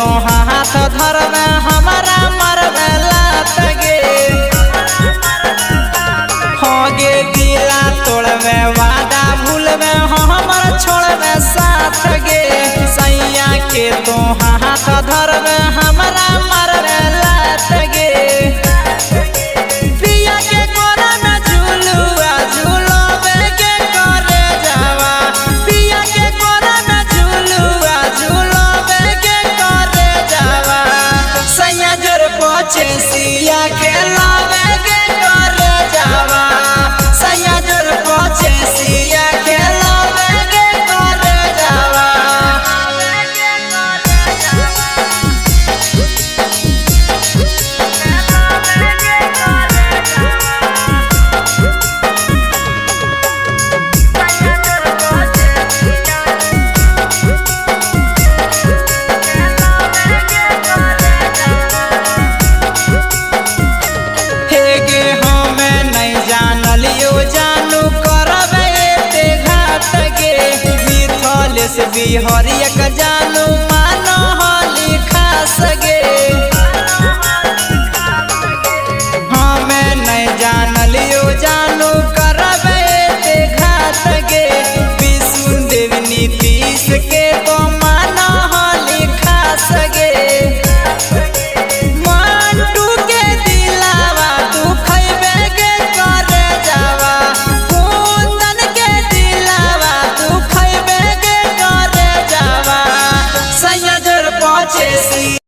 तो हाथ धरबे हमारा मरबे लात गे। हो गे दिला तोड़बे वादा भूलबे हमर छोड़बे साथ गे। सैया के तो हाथ धरबे हमारा मरबे लात गे। पिया के कोरा में झूलुआ झूलबे के करे जावा। पिया के कोरा में झूलुआ झूलबे के करे जावा। सैया जोर पछे सिया के लावे के करे जावा। सैया जोर पछे सिया के लावे के करे जावा। हे गे हमें नहीं जानलियो जानू करबे एते घात गे। मिथलेश बिहरिया के जानू मानो हली खास गे। हमें नहीं जानलियो जानू करबे एते घात गे। विष्णु देव नीतीश के